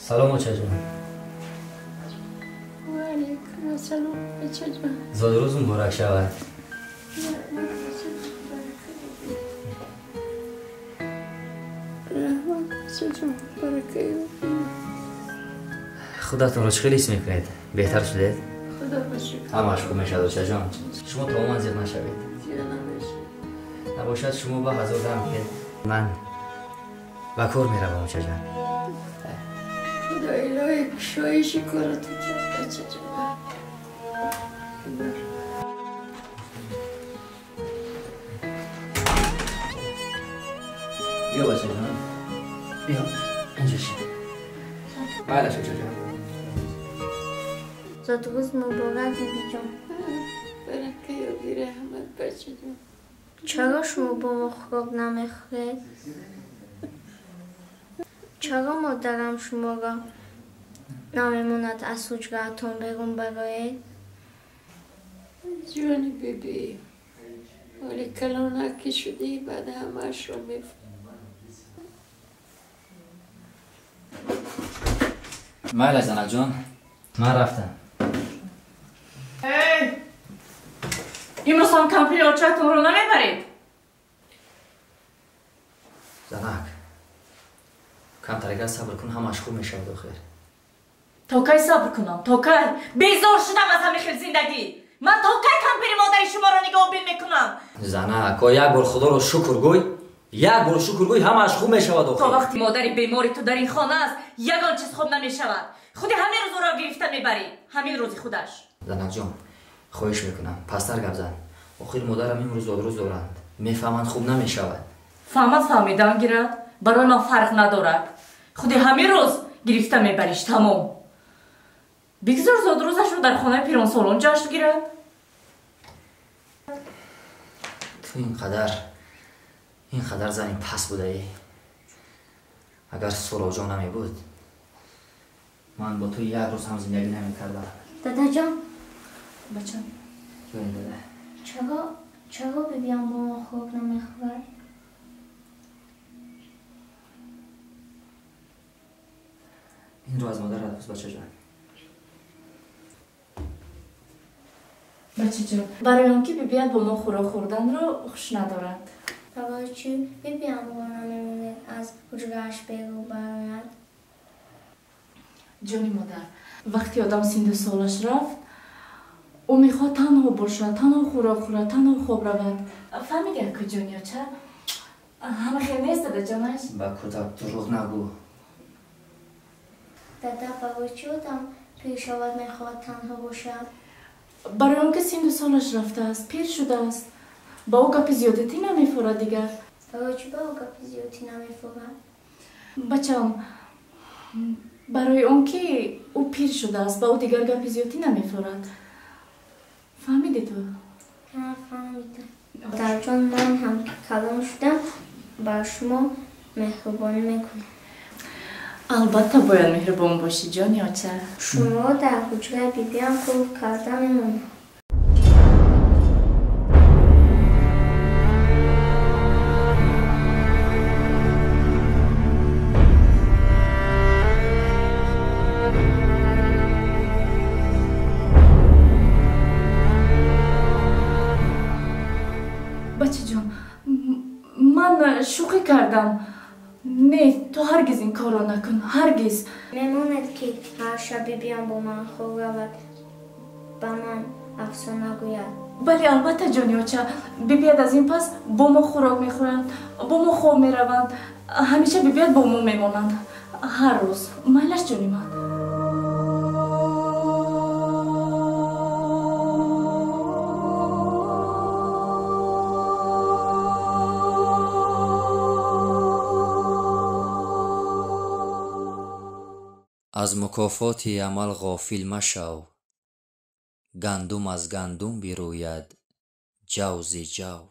Салом очаҷон. Ва алайкум ассалом очаҷон. Зодрӯз муборак шавад. Раҳмат очаҷон, баракаи. Худатонро чӣ хел ҳис мекунед? Беҳтар шудед? Худо ба шукр. Ҳамааш хуб мешавад очаҷон. Шумо тамоман зиқ нашавед. Зиқ намешавад. Набошад шумо ба ҳазор дам ки ман ба кор меравам очаҷон. Худо илоҳи кушоиши корато кард бачаҷон. Биё бачаҷон. Биё инҷо шин. Майлаш очаҷон. Зодрӯз муборак бибиҷон. Баракаи оби раҳмат бачаҷон. Чаро шумо бо мо хӯрок намехӯред? Чаро модарам шуморо намемонад аз ҳуҷраатон берун бароед? Ҷони биби, ҳоли калонак ки шудӣ, баъд ҳамаашро мефаҳмӣ. Майлаш занакҷон, ман рафтам. Эй! Имрӯз ҳам кампири очаатонро намебаред? Занак, камтарагар сабр кун, ҳамааш хуб мешавад охир. То кай сабр кунам? То кай? Безор шудам аз ҳамин хел зиндагӣ. Ман то кай кампири модари шуморо нигоҳубин мекунам? Занак, о як бор худоро шукр гӯй, як бор шукр гӯй, ҳамааш хуб мешавад охир. То вақти модари бемори ту дар ин хона аст, ягон чиз хуб намешавад. Худи ҳамин рӯз ӯро гирифта мебарӣ, ҳамин рӯзи худаш. Занакҷон, хоҳиш мекунам, пасттар гап зан. Охир модарам имрӯз зодрӯз доранд. Мефаҳманд, хуб намешавад. Фаҳмад фаҳмидан гирад, барои ман фарқ надорад. Худи ҳамин рӯз гирифта мебариш, тамом. Бигзор зодрӯзашро дар хонаи пиронсолон ҷашн гирад. Ту инқадар зани пас будаӣ. Агар Суроҷон намебуд, ман бо ту як рӯз ҳам зиндагӣ намекардам. Дадаҷон. Бачам. Ҷони дада. Чаро бибиям бо мо хӯрок намехӯрад? Инро аз модарат пурс, бачаҷон. Бачаҷон, барои он ки бибият бо мо хӯрок хӯрданро хуш надорад. Барои чӣ бибиямро намемонед аз ҳуҷрааш берун барояд? Ҷони модар, вақте одам синду солаш рафт, ӯ мехоҳад танҳо бошад, танҳо хӯрок хӯрад, танҳо хоб равад. Фаҳмиди аку ҷони оча? Ҳама хел нест, дадаҷонаш? Ба кӯдак дурӯғ нагӯ. Дада, барои чӣ одам пир шавад мехоҳад танҳо бошад? Барои он ки синду солаш рафтааст, пир шудааст. Ба ӯ гапи зиёдатӣ намефорад дигар. Барои чӣ ба ӯ гапи зиёдатӣ намефорад? Бачам, барои он ки ӯ пир шудааст, ба ӯ дигар гапи зиёдатӣ намефорад. Фаҳмидӣ ту? Ҳа, фаҳмидам. Дадаҷон, ман ҳам ки калон шудам, ба шумо меҳрубонӣ мекунам. Албатта бояд меҳрубон бошӣ, ҷони оча. Шуморо дар ҳуҷраи бибиям қулф карда мемонам. Бачаҷон, ман шӯхӣ кардам. Не, ту ҳаргиз ин корро накун, ҳаргиз. Мемонед ки ҳар шаб бибиям бо ман хоб равад, ба ман афсона гӯяд. Бале, албатта, ҷони оча. Бибият аз ин пас бо мо хӯрок мехӯранд, бо мо хоб мераванд. Ҳамеша бибият бо мо мемонанд. Ҳар рӯз. Майлаш, ҷони ман. Аз мукофоти амал ғофил машав, гандум аз гандум бирӯяд, ҷавзи ҷав.